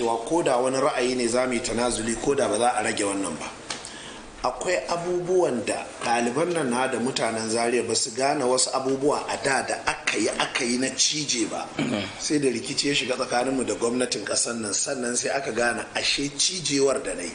Cewa ko da wani ra'ayi ne za mu yi tanazuli, ko da ba za a rage wannan ba. Akwai abubuwan da ɗaliban nan na da mutanen Zaria ba su gane wasu abubuwa a da da aka yi na cije ba, sai da rikici ya shiga tsakaninmu da gwamnatin ƙasar nan, sannan sai aka gane ashe cijewar da na yi.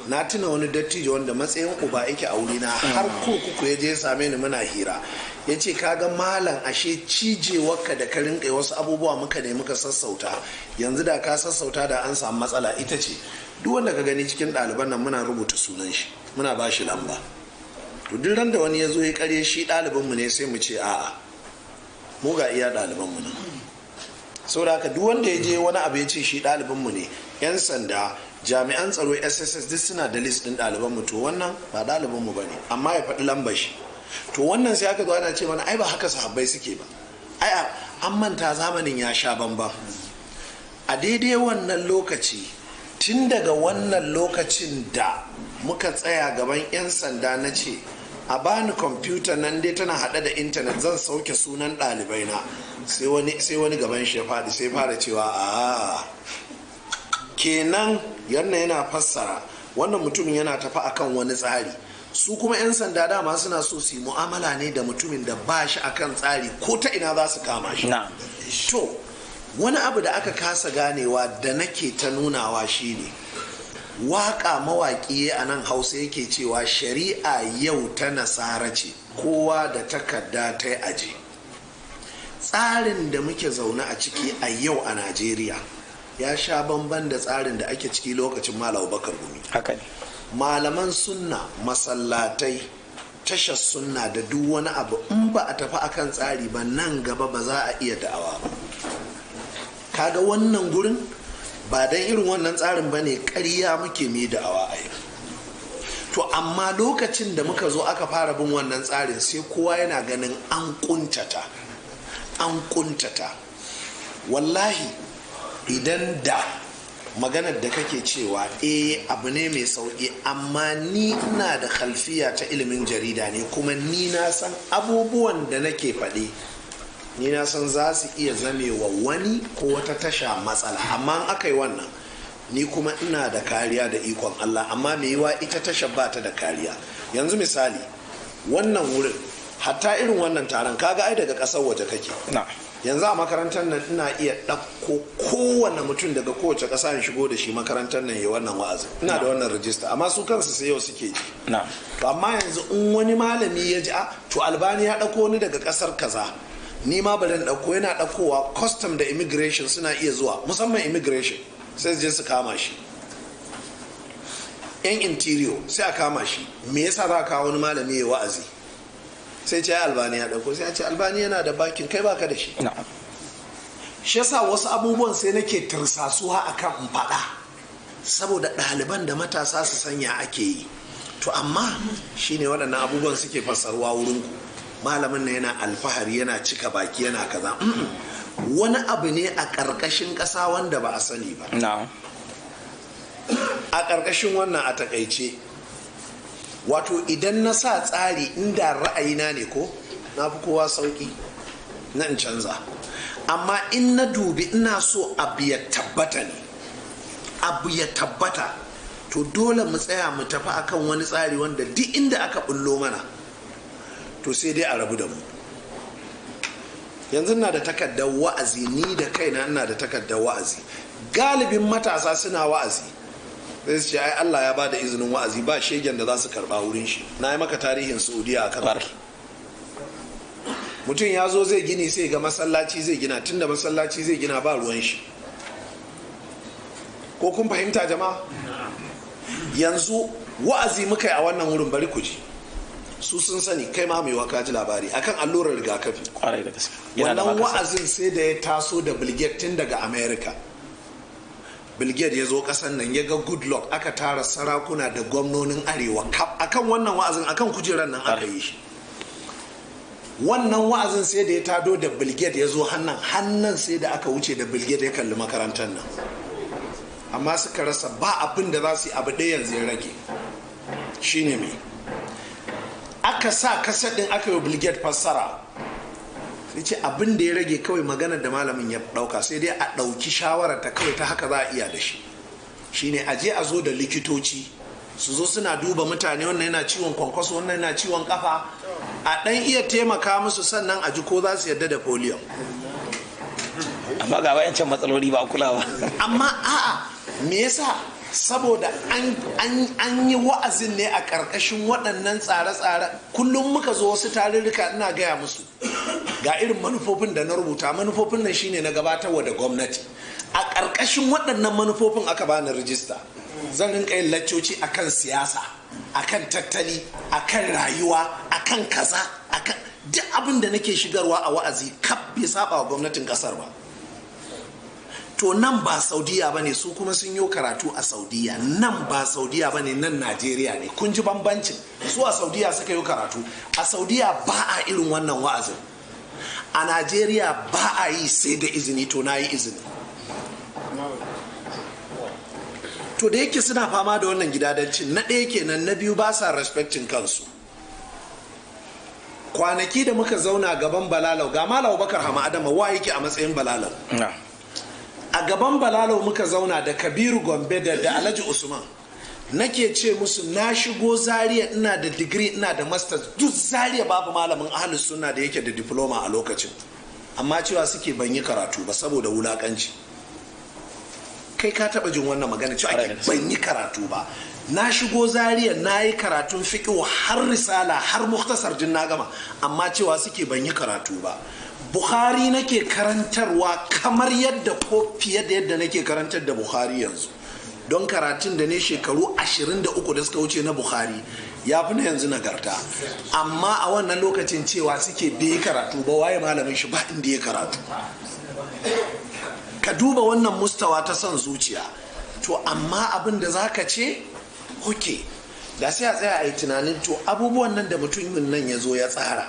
Na tuna wani dattijo wanda matsayin uba yake a wurina, har kurkuku ya je ya same ni, muna hira, ya ce, "Kaga malam, ashe cijewarka da ka rinka wasu abubuwa muka ne muka sassauta, yanzu da ka sassauta da an samu matsala." Ita ce, duk wanda ka gani cikin ɗaliban nan muna rubuta sunan shi, muna ba shi lamba. To, duk ran da wani ya zo ya karye shi ɗalibinmu ne, sai mu ce, "A'a, mu ga iya ɗalibanmu nan." Saboda haka duk wanda ya je wani abu ya ce shi ɗalibinmu ne, 'yan sanda, jami'an tsaro, SSS, duk suna da list ɗin ɗalibanmu. To, wannan ba ɗalibinmu ba ne, amma ya faɗi lambar shi. To, wannan sai aka zo ana ce mana ai ba haka sahabbai suke ba. Ai an manta zamanin ya sha bamban a daidai wannan lokaci. Tun daga wannan lokacin da muka tsaya gaban 'yan sanda, na ce a bani kwamfuta nan dai tana hade da intanet, zan sauke sunan ɗalibai na, sai wani gaban shi ya faɗi, sai fara cewa a kenan yanna yana fassara wannan mutumin yana tafi akan wani tsari. Su kuma 'yan sanda dama suna so su yi mu'amala ne da mutumin da ba shi akan tsari, ko ta ina za su kama shi. To, wani abu da aka kasa ganewa da nake ta nunawa shine waka mawaƙi a nan Hausa yake cewa shari'a yau ta nasara ce, kowa da takarda ta yi aji. Tsarin da muke zaune a ciki a yau a Najeriya ya sha bamban da tsarin da ake ciki lokacin Malam Bakar Gumi. Haka ne. Malaman sunna, masallatai, tashar sunna da duk wani abu, in ba a tafi akan tsari ba, nan gaba ba za a iya da'awa ba. Kaga wannan gurin ba dan irin wannan tsarin ba ne, ƙarya muke mai da'awa a yau. To, amma lokacin da muka zo aka fara bin wannan tsarin, sai kowa yana ganin an kuntata, an kuntata. Wallahi idan da maganar da kake cewa, eh, abu ne mai sauki, amma ni ina da khalfiya ta ilimin jarida ne, kuma ni na san abubuwan da nake faɗi, ni na san za su iya zame wa wani ko wata tasha matsala. Amma in aka yi wannan, ni kuma ina da kariya da ikon Allah, amma mai yiwa ita tasha ba ta da kariya. Yanzu misali wannan wurin, hatta irin wannan taron, kaga ai daga ƙasar waje kake. Yanzu a makarantar nan ina iya ɗauko kowane mutum daga kowace ƙasa in shigo da shi makarantar nan ya wannan wa'azin. Ina da wannan rijista, amma su kansu sai yau suke ji. To, amma yanzu in wani malami ya ji, a to Albani ya ɗauko wani daga ƙasar kaza, ni ma bari in ɗauko, yana ɗaukowa, custom da immigration suna iya zuwa, musamman immigration, sai su je su kama shi. Yan interior sai a kama shi. Me yasa za a kawo wani malami ya wa'azi? Sai ce ai Albani ya ɗauko. Sai a ce Albani yana da bakin, kai baka da shi. Shi yasa wasu abubuwan sai nake tursasuwa akan in faɗa, saboda ɗaliban da matasa su sanya ake yi. To, amma shine waɗannan abubuwan suke fassarwa wurinku, malamin na yana alfahari, yana cika baki, yana kaza. Wani abu ne a ƙarƙashin ƙasa wanda ba a sani ba. A ƙarƙashin wannan, a takaice, wato idan na sa tsari, inda ra'ayina ne ko na fi kowa sauƙi na in canza, amma in na dubi ina so abu ya tabbata ne, abu ya tabbata, to dole mu tsaya mu tafi akan wani tsari wanda duk inda aka bullo mana, to sai dai a rabu da mu. Yanzu ina da takardar wa'azi, ni da kaina ina da takardar wa'azi. Galibin matasa suna wa'azi, sai su ce ai Allah ya ba da izinin wa'azi, ba shegen da za su karba wurin shi. Na yi maka tarihin Saudiya akan mutum ya zo zai gini, sai ga masallaci zai gina, tunda masallaci zai gina ba ruwan shi. Ko kun fahimta, jama'a? Yanzu wa'azi muka yi a wannan wurin, bari ku ji. Su sun sani, kai ma mai waka ji labari akan allurar rigakafi. Kwarai da gaske. Yana da Wannan makasa. wa'azin sai da ya taso da Bill Gates tun daga America. Bill Gates ya zo kasan nan, ya ga Goodluck, aka tara sarakuna da gwamnonin arewa kaf akan wannan wa'azin, akan kujerar nan aka yi shi. Wannan wa'azin sai da ya tado da Bill Gates ya zo hannan hannan, sai da aka wuce da Bill Gates ya kalli makarantar nan, amma suka rasa ba abin da za su yi. Abu ɗaya yanzu ya rage, shine me aka sa kaset ɗin, aka yi wa Bill Gates fassara, sai ce abin da ya rage kawai maganar da malamin ya dauka, sai dai a ɗauki shawarar ta kawai, ta haka za a iya da shi. Shine a je a zo da likitoci su zo suna duba mutane, wannan yana ciwon kwankwaso, wannan yana ciwon kafa, a dan iya taimaka musu, sannan a ji ko za su yarda da polio. Amma ga wayancan matsaloli ba a kula ba. Amma a'a, me yasa? Saboda an yi wa'azin ne a ƙarƙashin waɗannan tsare-tsare. Kullum muka zo wasu tarurruka ina gaya musu ga irin manufofin da na rubuta. Manufofin nan shine na gabatarwa da gwamnati. A ƙarƙashin waɗannan manufofin aka bani rijista. Zan rinka yin laccoci akan siyasa, akan tattali, akan rayuwa, akan kaza, akan duk abin da nake shigarwa a wa'azi, kaf bai saba wa gwamnatin ƙasar ba. To nan ba Saudiya ba ne, su kuma sun yi karatu a Saudiya. Nan ba Saudiya ba ne, nan Najeriya ne. Kun ji bambancin. Su a Saudiya suka yi karatu. A Saudiya ba a irin wannan wa'azin, a Najeriya ba a yi sai da izini. To na yi izini. To da yake suna fama da wannan gidadancin, na ɗaya kenan. Na biyu, ba sa respecting kansu. Kwanaki da muka zauna gaban Balalau, ga Malam Bakar Hama Adama wa yake a matsayin Balalau, a gaban Balalau muka zauna da Kabiru Gombe da Alhaji Usman. Nake ce musu na shigo Zaria ina da digiri, ina da masters. Duk Zaria babu malamin Ahlus Sunna da yake da diploma a lokacin, amma cewa suke ban yi karatu ba saboda wulakanci. Kai ka taba jin wannan magana cewa ake ban yi karatu ba? Na shigo Zaria na yi karatun fiqh, har risala, har muktasar din na gama, amma cewa suke ban yi karatu ba. Bukhari nake karantarwa kamar yadda ko fiye da yadda nake karantar da Bukhari yanzu, don karatun da ne shekaru 23 da suka wuce na Bukhari ya fi na yanzu nagarta. Amma a wannan lokacin cewa suke bai karatu ba, waye malamin shi, ba inda ya karatu. Ka duba wannan mustawa ta son zuciya. To amma abin da za ka ce ok, da sai a tsaya a yi tunanin, to abubuwan nan da mutumin nan ya zo ya tsara,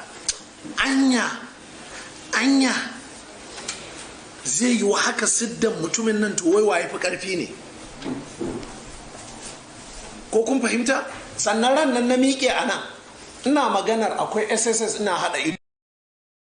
anya anya zai yi wa haka siddan mutumin nan? To wai waye fi karfi ne? Ko kun fahimta? Sannan ran nan na miƙe a nan ina maganar akwai SSS, ina haɗa ido.